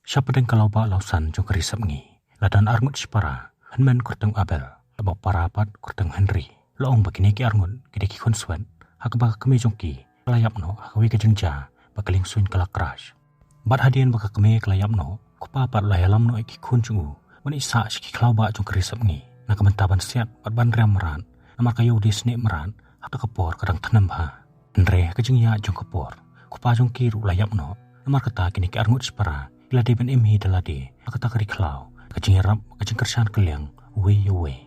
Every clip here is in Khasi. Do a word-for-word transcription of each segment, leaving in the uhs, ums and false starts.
Sha pdeng ka lawbah lawsan jong ka ri Sepngi la don arngut shipara, hynmen kyrteng Abel, bad para pat kyrteng Henry. La ong ba kine ki arngut ki dei ki khun swet, ha kaba ka kmie jong ki ka la ïap noh ha kawei ka jingjia ba ka liengsuiñ ka la crash. Bad hadien ba ka kmie ka la ïap noh, u kpa pat u la ïalam noh ïa ki khun jong u ban ïasah sha ki khlaw bah jong ka ri Sepngi na ka bynta ban siat bad ban riam mrad, namar ka ïew dei snieh mrad hata ka por ka dang tnem bha. Hynrei ha ka jingïaid jong ka por, u kpa jong ki ruh u la ïap noh. Namar kata kine ki arngut shipara ki la dei ban im hi da lade ha kata ka ri khlaw, ka jingïarap, ka jingkyrshan kylliang uwei ïa uwei.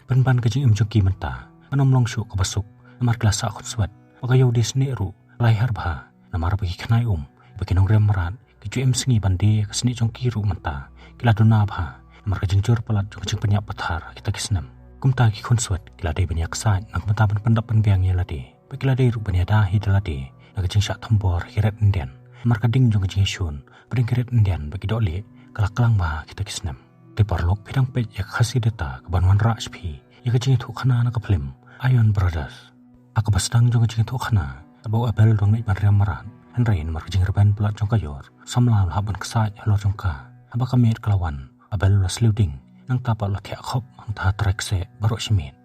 Pynban ka jingim jong ki mynta kan ym long shuh kaba suk, namar ki la sah khun swet ba ka ïew dei snieh ruh ka la hiar bha, namar ba ki khynnah um, ba ki nongriam mrad ki ju im sngi ban die ka snieh jong ki ruh mynta ki la duna bha namar ka jingjur palat jong ka jingpynïap pathar ha kita ki snem. Kumta ki khun swet ki la dei ban ïaksaid na ka bynta ban pyndap pynbiang ïa lade, bad ki la dei ruh ban ïada hi da lade na ka jingshah thombor ha ki red Indian, namar ka ding jong ka jingïashun pdeng ki red Indian bad ki dohlieh ka la klang bha ha kita ki snem. Te paralok, phi dang peit ïa ka Khasi Data kaban wanrah sha phi ïa ka jingïathuhkhana na ka phlim Iron Brothers. Ha kaba sdang jong ka jingïathuhkhana, katba u Abel u dang leit ban riam mrad, hynrei namar ka jingrben palat jong ka ïor, u samla u la hap ban ksaid halor jong ka. Haba ka miet ka la wan, u Abel u la sliew ding, nangta pat u la thiah khop hangta ha trai kseh baroh shi miet.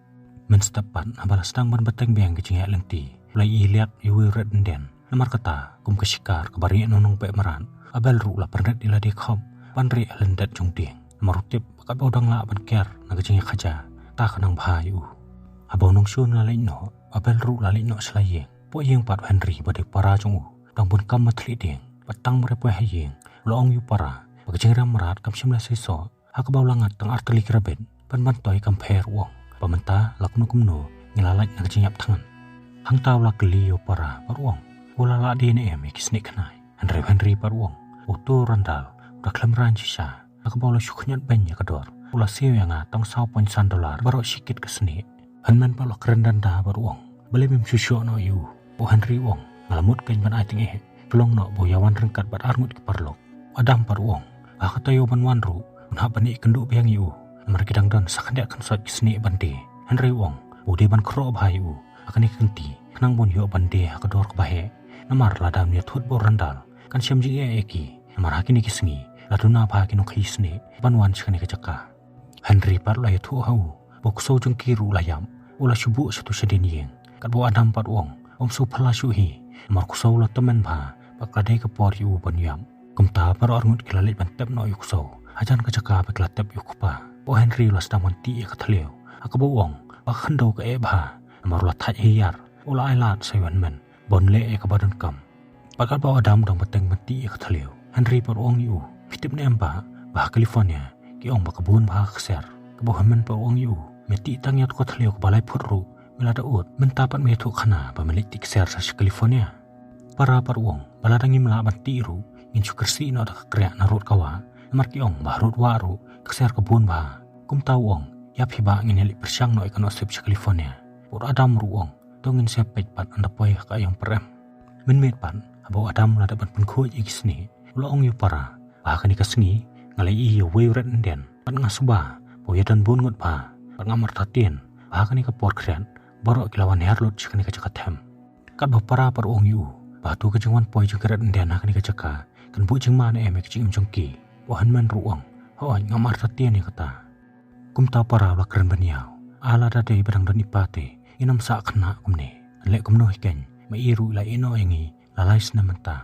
Mynstep pat, haba la sdang ban bteng biang ka jingïaid lynti, u la ïohi liat ïa uwei u red Indian. Namar kata, kum ka shikar kaba rieh nongnong beh mrad, u Abel ruh u la pynrit ïa lade khop ban rieh ha lyndet jong u dieng, namar u tip ba katba u dang lah ban ker na ka jingïakhaja, ta ka nang bha ïa u. Haba u nongshun u la leit noh, u Abel ruh u la leit noh sha la ïing. Hapoh ïing pat, u Henry ba dei para jong u u dang bun kam ma thylliej dieng, bad tang mar u poi ha ïing u la ong ïa u para ba ka jingriam mrad kam shym la seisoh, ha kaba u la ngat tang ar tylli ki rabbit, pynban to ïa kam pher, u ong ba mynta la kumno kumno ngi la lait na ka jingïap thngan. Hangta u la kylli ïa u para bad u ong, u la lah die ne em ïa ki snieh khnai. Hynrei u Henry pat u ong, uto u Randall u da khlem raiñ shisha, ha kaba u la shu khñiot beiñ ïa ka dor. U la siew ïa nga tang saw point san dollar baroh shi kit ka snieh. Hynmen pat u la kren danda bad u ong, balei mem shu shoh noh ïa u? U Henry u ong, nga la mut keiñ ban ai tyngeh, pynlong noh ba u ïawan ryngkat bad arngut ki paralok. U Adam pat u ong ba ha ka taïew ban wan ruh un hap ban ïakynduh biang ïa u, namar ki dang don sa khyndiat khynsoit ki snieh ban die. Hynrei u ong ba u dei ban khroh bha ïa u ha kane ka kynti, khnang ba un ïoh ban die ha ka dor kaba heh, namar lada un ïathut bad u Randall kan shem jingeh ïa ki, namar ha kine ki sngi la duna bha ki nongkhaïi snieh ban wan sha kane ka jaka. Henry pat u la ïathuh ha u ba u ksew jong ki ruh u la ïap, u la shu buh shatu shadien ïing. Katba u Adam pat u ong, um shu phylla shuh hi, namar u ksew u la tymmen bha bad ka dei ka por ïa u ban ïap. Kumta baroh arngut ki la leit ban tep noh ïa u ksew hajan ka jaka ba ki la tep ïa u kpa. Bad u Henry u la sdang ban tih ïa ka thliew, ha kaba u ong ba ka khyndew ka eh bha, namar u la thait hiar, u la ailad sa ïa u hynmen ba un leh ïa kaba donkam. Bad katba u Adam u dang bteng ban tih ïa ka thliew, u Henry pat u ong ïa u, phi tip ne em ba, ba ha California ki ong ba ka bun bha ka ksiar. Katba u hynmen pat u ong ïa u, me tih tang ïa kato ka thliew kaba lai phut ruh me la da ud, mynta pat me ïathuhkhana ba me leit tih ksiar sa sha California. Para pat u ong ba lada ngim lah ban tih ruh, ngin shu kyrsiew noh da ka kriah na rud ka wah, namar ki ong ba ha rud wah ruh ka ksiar ka bun bha. Kumta u ong, ïa phi bah, ngin ïa leit pyrshang noh ïa ka nohsip sha California. Bad u Adam ruh u ong, to ngin sa peit pat ynda poi ha ka aïom pyrem. Mynmiet pat, haba u Adam u la dep ban pynkhuid ïa ki snieh, u la ong ïa u para ba ha kane ka sngi nga la ïohi ïa uwei u red Indian, bad nga suba ba u ïadon bun ngut bha, bad ngam artatien ba ha kane ka por khriat baroh ki la wan hiar lut sha kane ka jaka them. Katba u para pat u ong ïa u ba hato ka jingwan poi jong ki red Indian ha kane ka jaka kan buh jingma ne em ïa ka jingim jong ki, bad u hynmen ruh u ong, hooid, ngam artatien ïa kata. Kumta u para u la kren ban ïaw, a lada dei ba dang don i pa te, in ym sah khynnah kumne. Leh kumno hi keiñ, ma i ruh i la ïehnoh ïa ngi la lai snem mynta.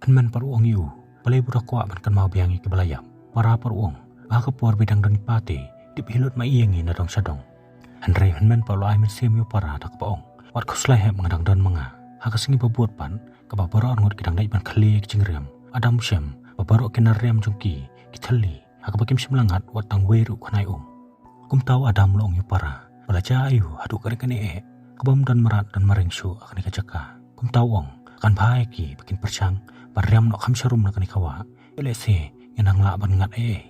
Hynmen pat u ong ïa u, balei ba u da kwah ban kynmaw biang ïa kiba la ïap? Para pat u ong, ba ha ka por ba i dang don i pa te, tip hi lut ma i ïa ngi na dong sha dong. Hynrei u hynmen pat u la ai mynsiem ïa u para da kaba ong, wat khuslai hep, nga dang don ma nga. Ha ka sngi ba bud pat, kaba baroh arngut ki dang leit ban khlieh ïa ki jingriam, u Adam u shem ba baroh ki nar riam jong ki ki thylli, ha kaba kim shym la ngat wat tang uwei ruh u khynnai um. Kumta u Adam u la ong ïa u para ba la jia aiu haduh kane kane eh, kaba ym don mrad don maring shuh ha kane ka jaka. Kumta u ong, kan bha ïa ki ba kin pyrshang ban riam noh kham sharum na kane ka wah, ïoh lehse ngin nang lah ban ngat ei ei.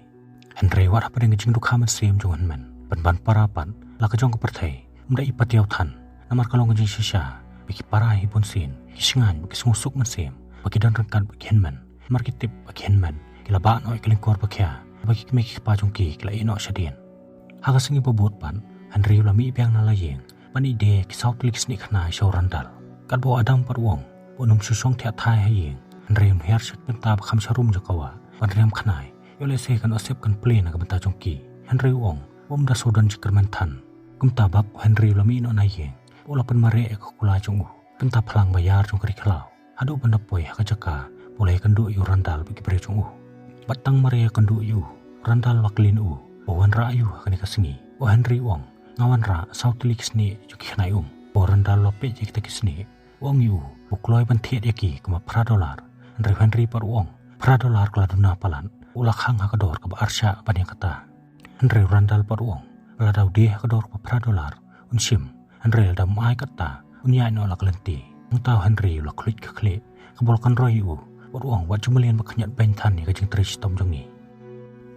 Hynrei wat hapdeng ka jingdukha mynsiem jong u hynmen, pynban para pat, la ka jong ka pyrthei ym da i patiaw than, namar ka long ka jingshisha ba ki para hi bunsien ki shngaiñ ba ki sngewsuk mynsiem ba ki don ryngkat bad ki hynmen, namar ki tip ba ki hynmen ki la bah noh ïa ka lyngkor ba khia ba ki kmie ki kpa jong ki ki la ïehnoh shadien. Ha ka sngi ba bud pat, Henry u la mih biang na la ïing ban ïeh die ki saw tylli ki snieh khnai sha u Randall. Katba u Adam pat u ong ba un ym shu shong thiah thai ha ïing, hynrei un hiar sha ka bynta ba kham sharum jong ka wah, ban riam khnai, ïoh lehse kan ot sep kan plie na ka bynta jong ki. Hynrei u ong, um da shu don jingkyrmen than. Kumta bak u Henry u la mih noh na ïing, u la pynmareh ïa ka kulai jong u. Kumta phlang ba ïar jong ka ri khlaw, haduh ban da poi ha ka jaka ba u la ïakynduh ïa u Randall bad ki briew jong u. Bad tang mar ïakynduh ïa u, u Randall u la kylli na u ba u wanrah aïu ha kane ka sngi. U Henry u ong, nga wanrah saw tylli ki snieh jong ki khnai um. Bad u Randall u la peit ïa kita ki snieh, u ong ïa u ba u kloi ban thied ïa ki kumba phra dollar. Hynrei u Henry pat u ong, phra dollar ka la duna palat, u la khang ha ka dor kaba arshah ban ïa kata. Hynrei u Randall pat u ong, lada u die ha ka dor kaba phra dollar, un shim. Hynrei lada um ai kata, un ïaid noh la ka lynti. Nangta u Henry u la khluit ka khlieh kaba u la kynroi ïa u, bad u ong, wat ju mlien ba khynñiat beiñ than ïa ka jingtrei shitom jong ngi.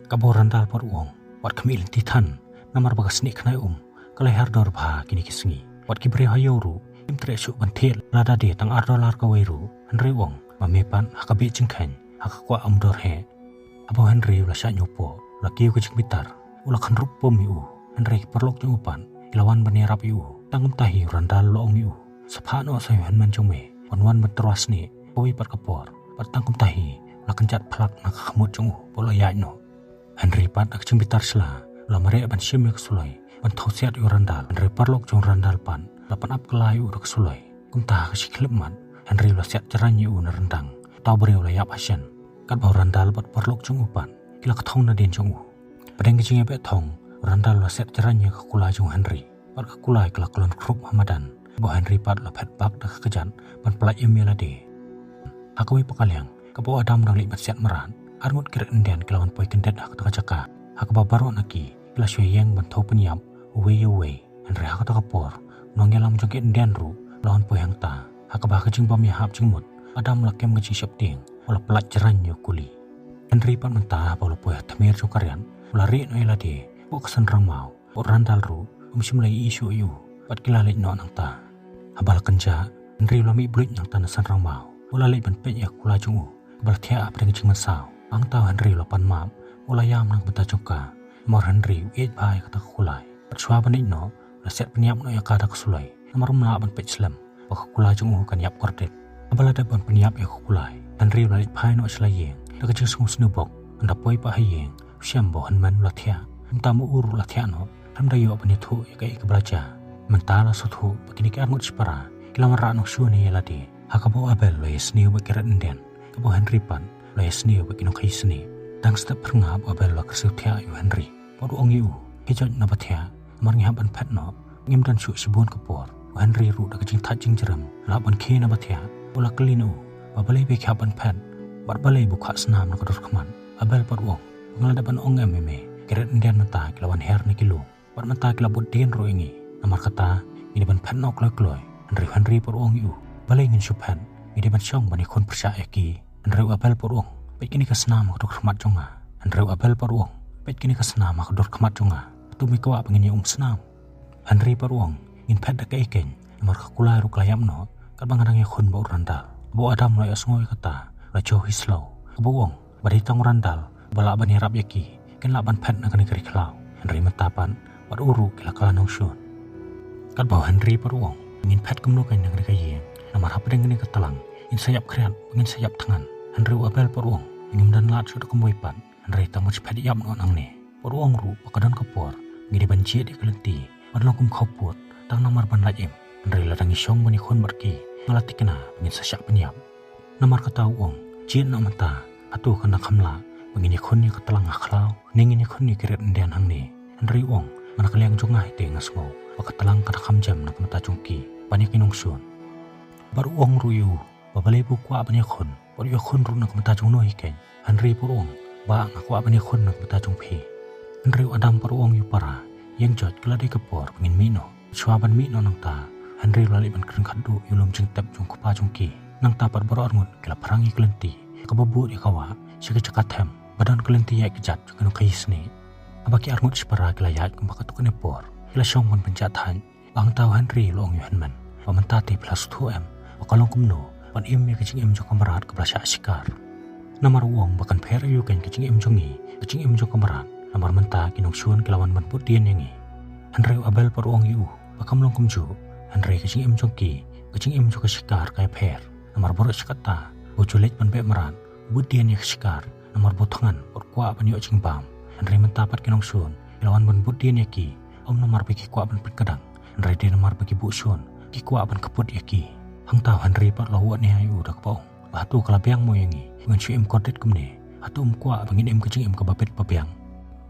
Kaba u Randall pat u ong, wat khmih lynti than, namar ba ka snieh khnai um ka la hiar dor bha kine ki sngi. Bad ki briew ha ïew ruh kim treh shuh ban thied lada die tang ar dollar kawei ruh. Hynrei u ong, ma me pat ha ka beh jingkheiñ, ha ka kwah ym dor heh. Haba u Henry u la shah ñiewpoh, u la kiew ka jingbitar, u la khynrup pum ïa u. Hynrei ki paralok jong u pat ki la wan ban ïarap ïa u. Tang kumta hi u Randall u la ong ïa u, sa phah noh sa ïa u hynmen jong me, un wan ban tyrwa snieh kawei pat ka por. Bad tang kumta hi u la kynjat phlak na ka khmut jong u bad u la ïaid noh. Henry pat da ka jingbitar sla u la mareh ban shim ïa ka suloi ban thew siat ïa u Randall. Hynrei u paralok jong u Randall pat u la pynap kylla ïa u da ka suloi. Kumta ha ka shi khyllipmat, Henry u la siat jraiñ ïa u na ryndang. Uta u briew u la ïap ha shen. Katba u Randall bad u paralok jong u pat ki la kthong nadien jong u. Hapdeng ka jingïabeh thong, u Randall u la siat jraiñ ïa ka kulai jong u Henry. Bad ka kulai ka la klon khrup ha madan. Bad u Henry pat u la phet bak da ka kjat ban pyllait im ïa lade. Ha kawei pat ka liang, kaba u Adam u dang leit ban siat mrad, arngut ki rit Indian ki la wan poi kyndit ha kata ka jaka, ha kaba baroh na ki ki la shu ïeng ban thew pynïap uwei ïa uwei. Hynrei ha kata ka por, u nongïalam jong ki Indian ruh u la wan poi hangta. Ha kaba ha ka jingbym ïahap jingmut, u Adam u la kem ka jingsheptieng, u la pyllait jraiñ ïa u kuli. Henry pat mynta haba u la poi ha tmier jong ka riat, u la rieh noh ïa lade hapoh ka synrang maw. Bad u Randall ruh um shym la ïohi shuh ïa u, bad ki la leit noh nangta. Haba la kynjah, Henry u la mih bluit nangta na synrang maw. U la leit ban peit ïa ka kulai jong u kaba la thiah hapdeng ka jingmynsaw. Hangta u Henry u la pan map, u la ïam na ka bynta jong ka. Namar u Henry u ïeit bha ïa kata ka kulai. Bad shuwa ban leit noh, u la siat pynïap noh ïa ka da ka suloi, namar um lah ban peit slem ba ka kulai jong u kan ïap kordit. Haba la dep ban pynïap ïa ka kulai, u Henry u la leit phai noh sha la ïing da ka jingsngew sniewbok. Hynda poi pat ha ïing, u shem ba u hynmen u la thiah. Kumta ma u ruh u la thiah noh, khlem da ïoh ban ïathuh ïa kaei kaba la jia. Mynta la sngewthuh ba kine ki arngut shipara ki la wanrah nongshun ïa lade. Ha kaba u Abel u la ïasniew bad ki rit Indian, kaba u Henry pat u la ïasniew bad ki nongkhaïi snieh. Tang step phyrngab u Abel u la kyrsiew thiah ïa u Henry. Bad u ong ïa u, khie joit na ba thiah, namar ngi hap ban phet noh, ngim don shuh shibun ka por. U Henry ruh da ka jingthait jingjrem, u la hap ban khie na ba thiah. U la kylli na u ba balei ba ki hap ban phet, bad balei ba u khah snam na ka dur khmat. U Abel pat u ong, ba nga la dep ban ong em ïa me, ki rit Indian mynta ki la wan hiar na ki lum. Bad mynta ki la bud dien ruh ïa ngi. Namar kata, ngi dei ban phet noh kloi kloi. Hynrei u Henry pat u ong ïa u, balei ngin shu phet, ngi dei ban shong ban ïakhun pyrshah ïa ki. Hynrei u Abel pat u ong, peit kine ka snam ha ka dur khmat jong nga. Hynrei u Abel pat u ong, peit kine ka snam ha ka dur khmat jong nga. Hato me kwah ba ngin ïa um snam? Henry pat u ong, ngin phet da kaei keiñ, namar ka kulai ruh ka la ïap noh, katba nga dang ïakhun bad u Randall. Bad u Adam u la ïohsngew ïa kata, u la jew hi slem. Bad u ong, ba dei tang u Randall uba lah ban ïarap ïa ki, kin lah ban phet na kane ka ri khlaw. Hynrei mynta pat, bad u ruh ki la kylla nongshun. Katba u Henry pat u ong, ngin phet kumno keiñ na kane ka ïing, namar hapdeng kane ka tlang, ngin sa ïap khriat, ngin sa ïap thngan. Hynrei u Abel pat u ong, ngim don lad shuh da kumwei pat, hynrei tang ban shu phet ïap noh nangne. Bad u ong ruh ba ka don ka por, ngi dei ban jied ïa ka lynti, ban long kum khawpud, tang namar ban lait im. Hynrei lada ngi shong ban ïakhun bad ki, nga la thikna ba ngin sa shah pynïap. Namar kata u ong, jied noh mynta, hato kan da kham lah ba ngin ïakhun ïa ka tlang ha khlaw, ne ngin ïakhun ïa ki rit Indian hangne? Hynrei u ong, man ka liang jong nga hi te nga sngew ba ka tlang kan da kham jem na ka bynta jong ki ban ïa ki nongshun. Bad u ong ruh ïa u ba balei ba u kwah ban ïakhun, bad u ïakhun ruh na ka bynta jong uno hi keiñ? Hynrei pat u ong, bah, nga kwah ban ïakhun na ka bynta jong phi. Hynrei u Adam pat u ong ïa u para, ïeng joit, ka la dei ka por ba ngin mih noh. Shuwa ban mih noh nangta, Henry u la leit ban kren khatduh ïa u lum jingtep jong u kpa jong ki. Nangta pat baroh arngut ki la phrang ïa ka lynti kaba bud ïa ka wah sha ka jaka them ba don ka lynti ïaid kjat jong ki nongkhaïi snieh. Haba ki arngut shipara ki la ïaid kumba katto katne por, ki la shong ban pynjah thait. Ba hangta u Henry u la ong ïa u hynmen, ba mynta te phi la sngewthuh em ba ka long kumno ban im ïa ka jingim jong ka mrad kaba la shah shikar? Namar u ong ba kan pher aïu keiñ ka jingim jong ngi, ka jingim jong ka mrad, namar mynta ki nongshun ki la wan ban bud dien ïa ngi. Hynrei u Abel pat u ong ïa u ba kam long kumjuh. Hynrei ka jingim jong ki, ka jingim jong ka shikar ka ïapher. Namar baroh shi katta, u ju leit ban beh mrad, bud dien ïa ka shikar, Namar ba u thngan u kwah ban ïoh jingbam. Hynrei mynta pat ki nongshun ki la wan ban bud dien ïa ki, ym namar ba ki kwah ban pynkdang, hynrei dei namar ba ki buh shun ki kwah ban kput ïa ki. Hangta u Henry pat u la wad nia ïa u da kaba ong, ba hato ka la biang mo ïa ngi ba ngin shu im kordit kumne? Hato ym kwah ba ngin im ka jingim kaba bit ba biang?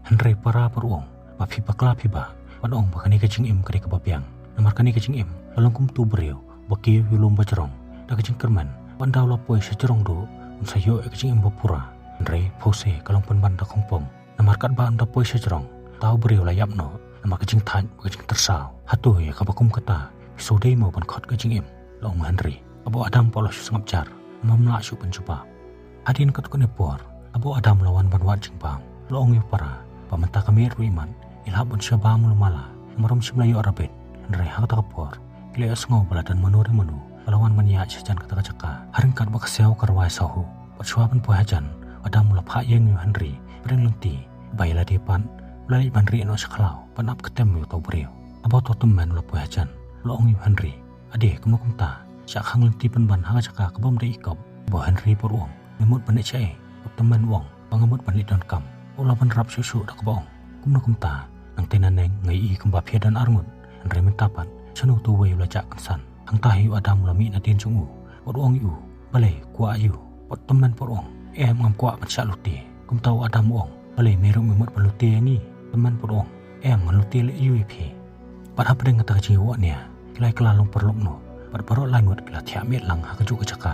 Hynrei para, para u ong ba phi bakla phi bah ban ong ba kane ka jingim ka dei kaba biang. Namar kane ka jingim ka long kum utu u briew ba kiew ïa u lum ba jrong da ka jingkyrmen ba ynda u la poi sha jrong duh un sa ïoh ïa ka jingim ba pura. Hynrei phewse ka long pynban da khongpong. Namar katba ynda poi sha jrong, uta u briew u la ïap noh namar ka jingthait bad ka jingtyrsaw. Hato ïa kaba kum kata phi shu dei mo ban khot ka jingim? La ong u Henry. Kaba u Adam pat u la shu sngap jar, namar um lah shuh ban jubab. Hadien katto katne por, kaba u Adam u la wan ban wad jingbam, u la ong ïa u para ba mynta ka miet ruh imat i la hap ban shu bam u la mala, namar um shym la ïoh rabit. Hynrei ha kata ka por ki la ïohsngew ba la don mano re mano ba la wan ban ïaid shajan kata ka jaka. Ha ryngkat ba ka siaw ka rwai sahu, bad shuwa ban poi hajan, u Adam u la phah ïeng ïa u Henry hapdeng lynti, ba ïa lade pat u la leit ban rieh noh sha khlaw ban ap ktem ïa uta u briew. Haba uta u tymmen u la poi hajan, u la ong ïa u Henry, ade, kumno kumta? Shah khang lynti pynban ha ka jaka kaba ym dei i kop. Kaba u Henry pat u ong, me mut ban leit shaei? Uta u tymmen u ong ba nga mut ban leit donkam. U la ban rap shuh shuh da kaba ong, kumno kumta? Nangta naneng nga ïohi kumba phi don arngut, hynrei mynta pat shano uta uwei u la jah kynsan? Hangta hi u Adam u la mih nadien jong u bad u ong ïa u, balei, kwah ïa u? Bad u tymmen pat u ong, em, ngam kwah ban shah lute. Kumta u Adam u ong, balei, me ruh me mut ban lute ïa ngi? U tymmen pat u ong, em, ngan lute leh aïu ïa phi? Bad hapdeng kata ka jingïawoh nia, ki la ïa kylla long paralok noh, bad baroh lai ngut ki la thiah miet lang ha kajuh ka jaka.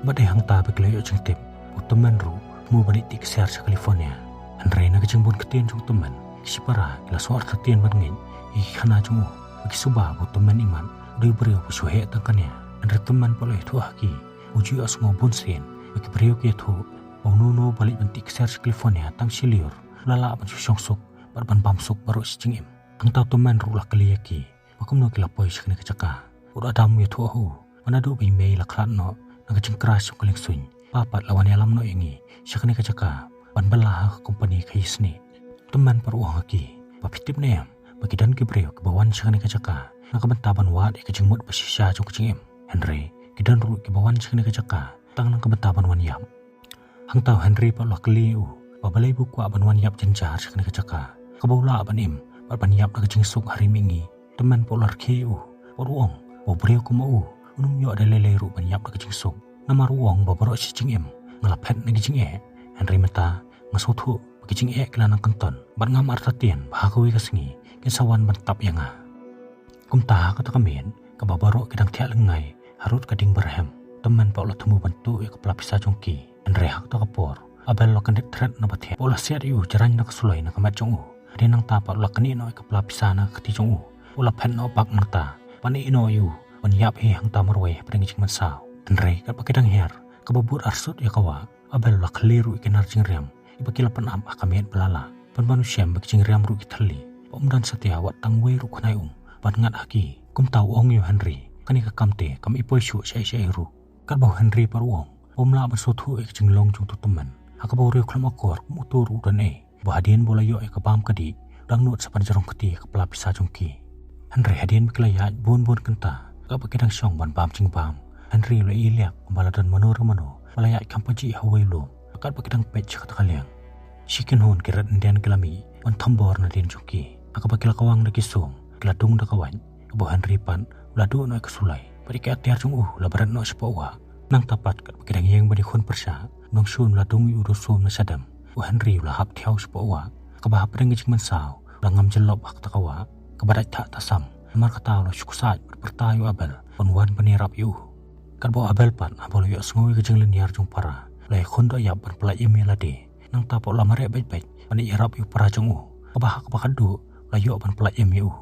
Bad dei hangta ba ki la ïoh jingtip ba u tymmen ruh u thmu ban leit tih ksiar sha California. Hynrei na ka jingbun ktien jong u tymmen, ki shipara ki la sngew artatien ban ngeit ïa ki khana jong u, ba ki suba ba u tymmen imat u dei u briew ba shu heh tang ka nia. Hynrei u tymmen pat u la ïathuh ha ki ba u ju ïohsngew bunsien ba ki briew ki ïathuh ba uno uno ba leit ban tih ksiar sha California tang shi lyiur u la lah ban shu shong suk bad ban bam suk baroh shi jingim. Hangta u tymmen ruh u la kylli ïa ki ba kumno ki la poi sha kane ka jaka. Bad u Adam u ïathuh ha u ba naduh ba i mei i la khlad noh na ka jingcrash jong ka liengsuiñ, pa pat la wan ïalam noh ïa ngi sha kane ka jaka ban bylla ha ka kompani khaïi snieh. U tymmen pat u ong ha ki ba phi tip ne em ba ki don ki briew kiba wan sha kane ka jaka na ka bynta ban wad ïa ka jingmut ba shisha jong ka jingim, hynrei ki don ruh kiba wan sha kane ka jaka tang na ka bynta ban wan ïap. Hangta u Henry pat u la kylli ïa u ba balei ba u kwah ban wan ïap jynjar sha kane ka jaka kaba u lah ban im bad ban ïap da ka jingsuk ha ri mihngi. U tymmen pat u la rkhie ïa u bad u ong ba u briew kum u un ym ïoh da lei lei ruh ban ïap da ka jingsuk. Namar u ong ba baroh shi jingim nga la phet na ki jingeh, hynrei mynta nga sngewthuh ba ki jingeh ki la nang kynton bad ngam artatien ba ha kawei ka sngi kin sa wan ban tap ïa nga. Kumta ha kata ka miet kaba baroh ki dang thiah lyngngai harud ka ding ba rhem, u tymmen pat u la thmu ban tuh ïa ka pla pisa jong ki. Hynrei ha kata ka por u Abel u la kyndit thret na ba thiah bad u la siat ïa u jraiñ na ka suloi na ka met jong u. Hadien nangta pat u la knieh noh ïa ka pla pisa na ka kti jong u, u la phet noh bak nangta ban ïeh noh ïa u ban ïap hi hangta marwei hapdeng ka jingmynsaw. Hynrei katba ki dang hiar kaba bud arsut ïa ka wah, u Abel u la khylli ruh ïa ki nar jingriam kiba ki la pynap ha ka miet ba la lah, pynban u shem ba ki jingriam ruh ki thylli ba ym don satia wat tang uwei ruh u khnai um ban ngat ha ki. Kumta u ong ïa u Henry, kane ka kam te kam i poi shuh shaei shaei ruh. Katba u Henry pat u ong ba um lah ban sngewthuh ïa ka jinglong jong utu u tymmen, ha kaba u riew khlem akor kum uto ruh u don ei, ba hadien ba u la ïoh ïa ka bam ka dih u dang nud sa ban jrong kti ïa ka pla pisa jong ki. Hynrei hadien ba ki la ïaid bun bun kynta, katba ki dang shong ban bam jingbam, u Henry u la ïohi liak kumba la don mano re mano ba la ïaid kham pajih ha uwei u lum. Katba ki dang peit sha kata ka liang, shi kynhun ki rat Indian ki la mih ban thombor nadien jong ki, ha kaba ki la kawang da ki sum, ki la dung da ka wait. Kaba u Henry pat u la duh noh ïa ka suloi bad ïa ki atiar jong u u la bret noh shapoh wah. Nangta pat katba ki dang ïeng ban ïakhun pyrshah, u nongshun u la dung ïa u da u sum na shadem. U Henry u la hap thiaw shapoh wah, kaba hapdeng ka jingmynsaw u la ngam jyllop ha kata ka wah kaba dait thah tasam. Namar kata u la shu ksaid bad pyrta ïa u Abel ban wan ban ïarap ïa u. Katba u Abel pat haba u la ïohsngew ïa ka jinglynñiar jong u para, u la ïakhun da ïap ban pyllait im ïa lade. Nangta pat u la mareh beit beit ban ïarap ïa u para jong u, kaba ha kaba khatduh u la ïoh ban pyllait im ïa u.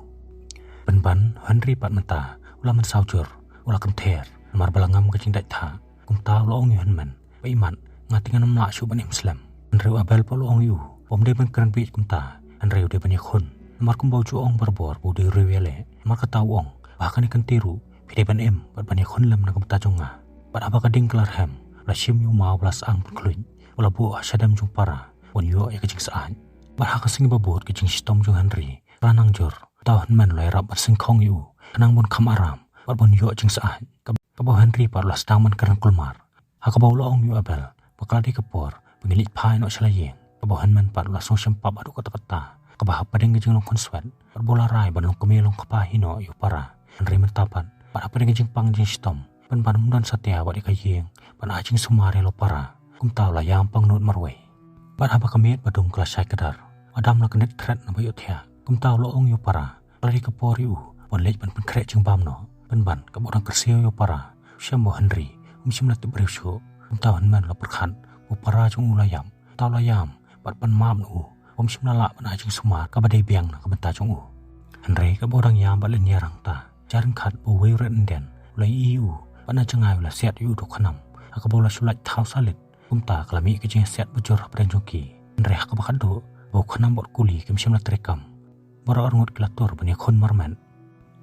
Pynban u Henry pat mynta u la mynsaw jur, u la kynther namar ba la ngam ka jingdait thah. Kumta u la ong ïa u hynmen ba imat, nga te ngan ym lah shuh ban im slem. Hynrei u Abel pat u la ong ïa u ba um dei ban kren bieit kumta, hynrei u dei ban ïakhun. Namar kumba u ju ong barabor ba u dei u riewïaleh, namar kata u ong ba ha kane ka kynti ruh phi dei ban im bad ban ïakhun lem na ka bynta jong nga. Bad haba ka ding ka la rhem, u la shim ïa u maw ba la sah ban khluit, u la buh ha shadem jong u para ban ïoh ïa ka jingsyaid. Bad ha ka sngi ba bud ka jingshitom jong u Henry ka la nang jur. Uta u hynmen u la ïarap ban sngewkhong ïa u khnang ban kham aram bad ban ïoh jingsyaid. Kab-, kaba u Henry pat u la sdang ban kren kulmar, ha kaba u la ong ïa u Abel ba ka la dei ka por ba Ngi leit phai noh sha la ïing. Kaba u hynmen pat u la sngewshem pap haduh katta katta, kaba hapdeng ka jinglong khunswet pat ba u la rai ban long kmie long kpa hi noh ïa u para. Hynrei mynta pat, pat hapdeng ka jingpang jingshitom, pynban ym don satia bad ïa ka ïing ban ai jingsumar ïa la u para, kumta u la ïam pangnud marwei. Bad haba ka miet ba dum ka la shai kdar, u Adam u la kyndit thret na ba ïohthiah. Kumta u la ong ïa u para ba la dei ka por ïa u ban leit ban pynkhreh jingbam noh, pynban kaba u dang kyrsiew ïa u para, u shem ba u Henry um shym la tip briew shuh. Kumta u hynmen u la pyrkhat ba u para jong u la ïap. Kumta u la ïam bad pan map na u, um shym la lah ban ai jingsumar kaba dei biang na ka bynta jong u. Hynrei kaba u dang ïam bad lynñiar hangta, jar ryngkat ba uwei u red Indian u la ïohi ïa u bad na jngai u la siat ïa u da u khnam, ha kaba u la shu lait thaw salit. Kumta ka la mih ka jingsiat bujur hapdeng jong ki. Hynrei ha kaba khatduh, ba u khnam bad u kuli kim shym la treikam. Baroh arngut ki la tur ban ïakhun marmet.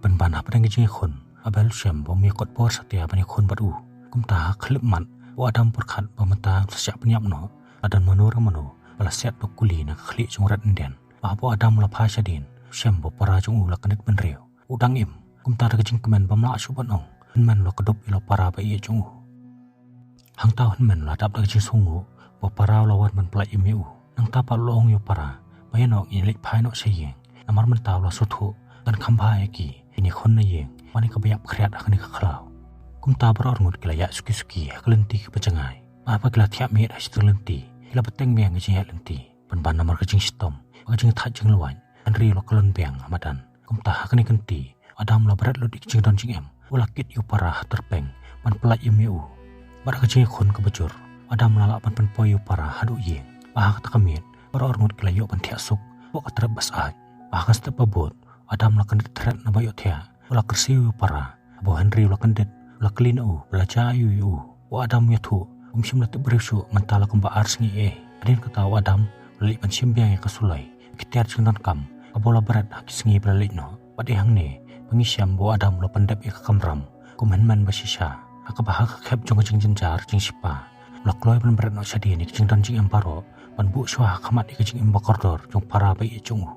Pynban hapdeng ka jingïakhun, u Abel u shem ba um ïakot bor satia ban ïakhun bad u. Kumta ha khyllipmat, u Adam u pyrkhat ba mynta un sa shah pynïap noh, la don mano re mano ba la siat da u kuli na ka khlieh jong u red Indian. Bad haba u Adam u la phai shadien, u shem ba u para jong u la kyndit bynriew, u dang im. Kumta da ka jingkmen bym lah shuh ban ong, u hynmen u la kdup ïa la u para ba ïeit jong u. Hangta u hynmen u la dap da ka jingsngew ba u para u la wan ban pyllait im ïa u. Nangta pat u la ong ïa u para ba ïa noh, ngin leit phai noh sha ïing, namar mynta u la sngewthuh kan kham bha ïa ki ban ïakhun na ïing ban ïa kaba ïap khriat ha kane ka khlaw. Kumta baroh arngut ki la ïaid suki suki ha ka lynti kaba jngai. Bad haba ki la thiah miet ha shi lynti, ki la bteng biang ka jingïaid lynti, pynban namar ka jingshitom bad ka jingthait jinglwait. Henry u la kyllon biang ha madan. Kumta ha kane ka lynti, u Adam u la bret lut ïa ka jingdon jingem, u la kit ïa u para ha tyrpeng ban pyllait im ïa u. Bad ha ka jingïakhun kaba jur, u Adam u la lah ban pynpoi ïa u para haduh ïing. Bad ha kata ka miet, baroh arngut ki la ïoh ban thiah suk hapoh ka trep ba syaid. Bad ha ka step ba bud, u Adam u la kyndit thret na ba ïohthiah, u la kyrsiew ïa u para. Haba u Henry u la kyndit, u la kylli na u ba la jia aïu ïa u. U Adam u ïathuh, um shym la tip briew shuh mynta la kumba ar sngi ei. Hadien kata u Adam u la leit ban shim biang ïa ka suloi, ki tiar jingdonkam kaba u la bret ha ki sngi ba la leit noh. Bad dei hangne ba ngi shem ba u Adam u la pyndep ïa ka kamram kum u hynmen ba shisha, ha kaba ha ka khep jong ka jingjynjar jingshipa, u la kloi ban bret noh shadien ïa ka jingdon jingem baroh ban buh shuwa ha khmat ïa ka jingim ba kordor jong u para ba ïeit jong u.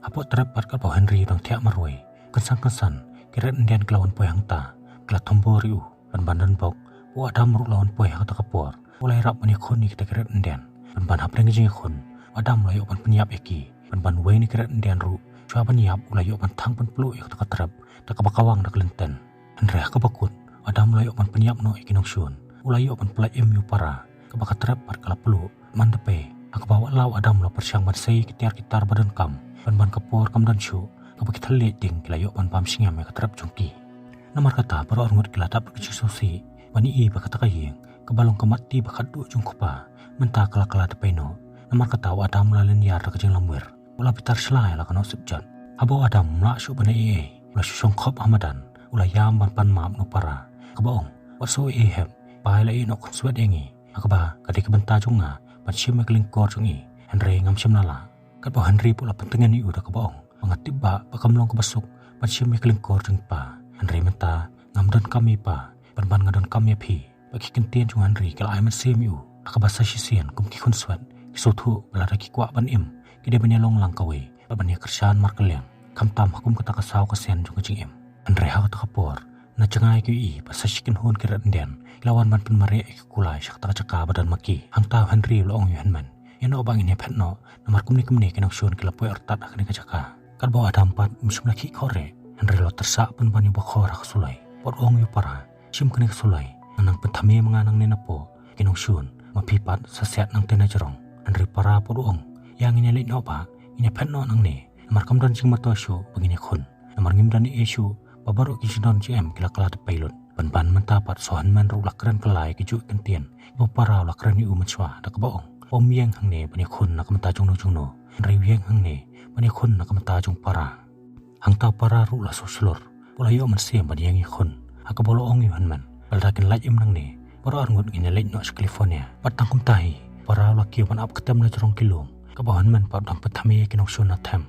Hapoh trep pat katba u Henry u dang thiah marwei, kynsan kynsan ki red Indian ki la wan poi hangta, ki la thombor ïa u. Pynban donbok, u Adam ruh u la wan poi ha kata ka por. U la ïarap ban ïakhun ïa kita ki red Indian. Pynban hapdeng ka jingïakhun, u Adam u la ïoh ban pynïap ïa ki. Pynban uwei na ki red Indian ruh, shuwa ban ïap u la ïoh ban thang pynpluh ïa kata ka trep da kaba kawang da ka lynten. Hynrei ha kaba kut, u Adam u la ïoh ban pynïap noh ïa ki nongshun. U la ïoh ban pyllait im ïa u para, kaba ka trep pat ka la pluh. Mynta phi, ha kaba wat la u Adam u la pyrshang ban sei ki tiar ki tar ba donkam, pynban ka por kam don shuh kaba ki thylliej ding ki la ïoh ban bam shngiam ïa ka trep jong ki. Namar kata baroh arngut ki la dap da ka jingsngewsih ban ïohi ba kata ka ïing kaba long ka matti ba khatduh jong u kpa, mynta ka la kylla tyrpeng noh. Namar kata u Adam u la lynñiar da ka jinglamwir, u la bitar shlai la ka nohsip jot. Haba u Adam um lah shuh ban ïohi ei ei, u la shu shong khop ha madan, u la ïam ban pan map na u para, kaba ong, wat sngew ei ei hep, pa i la ïehnoh khunswet ïa ngi, ha kaba ka dei ka bynta jong nga ban shim ïa ka lyngkor jong i, hynrei ngam shym la lah. Katba u Henry pat u la pyntngen ïa u da kaba ong, ba nga tip ba, ba kam long kaba suk ban shim ïa ka lyngkor jong i pa, hynrei mynta ngam donkam ïa i pa, pynban nga donkam ïa phi. Bad ki ktien jong u Henry ki la ai mynsiem ïa u, ha kaba sa shisien kum ki khunswet, ki sngewthuh ba lada ki kwah ban im, ki dei ban ïalong lang kawei bad ban ïakyrshan markylliang, khamtam ha kum kata ka saw ka sien jong ka jingim. Hynrei ha kata ka por, na jngai ki ïohi ba sa shi kynhun ki red Indian ki la wan ban pynmareh ïa ki kulai sha kata ka jaka ba don ma ki. Hangta u Henry u la ong ïa u hynmen, ïa noh ba ngin ïaphet noh, namar kumne kumne ki nongshun ki la poi artat ha kane ka jaka. Katba u Adam pat um shym la khih khohreh, hynrei u la tyrsah pynban ïa u bakhor ha ka suloi, bad u ong ïa u para, shim kane ka suloi, ngan nang pynthame ma nga nangne napoh, ki nongshun, ma phi pat sa siat nangtei na jrong. Hynrei u para pat u ong, ïa ngin ïaleit noh ba, ngin ïaphet noh nangne, namar kam don jingmyntoi shuh ba ngin ïakhun, namar ngim don ei ei shuh, ba baroh ki jingdon jingem ki la kylla tyrpeng lut. Pynban mynta pat sa u hynmen ruh u la kren kylla ïa ki juh ki ktien ba u para u la kren ïa u mynshuwa da kaba ong, um ïeng hangne ban ïakhun na ka bynta jongno jongno, hynrei u ïeng hangne ban ïakhun na ka bynta jong u para. Hangta u para ruh u la sngewshlur, u la ïoh mynsiem ban ïeng ïakhun, ha kaba u la ong ïa u hynmen, ba lada kin lait im nangne, baroh arngut ngin ïaleit noh sha California. Bad tang kumta hi, u para u la kiew ban ap ktem na jrong ki lum, katba u hynmen pat u dang pynthame ïa ki nongshun na them.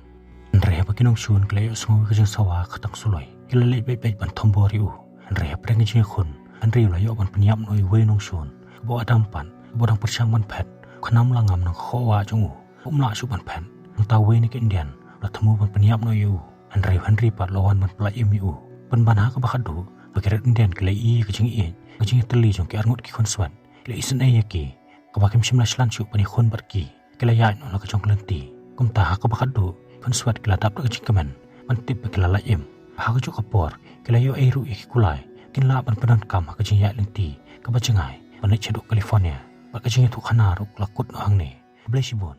Hynrei haba ki nongshun ki la ïohsngew ïa ka jingsawa ka tang suloi, ki la leit beit beit ban thombor ïa u. Hynrei hapdeng ka jingïakhun, u Henry u la ïoh ban pynïap noh ïa uwei u nongshun, kaba u Adam pat, kaba u dang pyrshang ban phet, u khnam u la ngam na ka khohwah jong u, um lah shuh ban phet. Hangta uwei na ki Indian u la thmu ban pynïap noh ïa u, hynrei u Henry pat u la wan ban pyllait im ïa u. Pynban ha kaba khatduh, ba ki red Indian ki la ïohi ïa ka jingïeit, ka jingïatylli jong ki arngut ki khunswet, ki la isynei ïa ki, kaba kim shym la shlan shuh ban ïakhun bad ki, ki la ïaid noh la ka jong ka lynti. Kumta ha kaba khatduh, khun Swet ki la dap da ka jingkmen ban tip ba ki la lait im. Ha kajuh ka por ki la ïoh ei ruh ïa ki kulai kin lah ban pyndonkam ha ka jingïaid lynti kaba jngai ban leit shaduh California. Bad ka jingïathuhkhana ruh ka la kut noh hangne. Khublei shibun.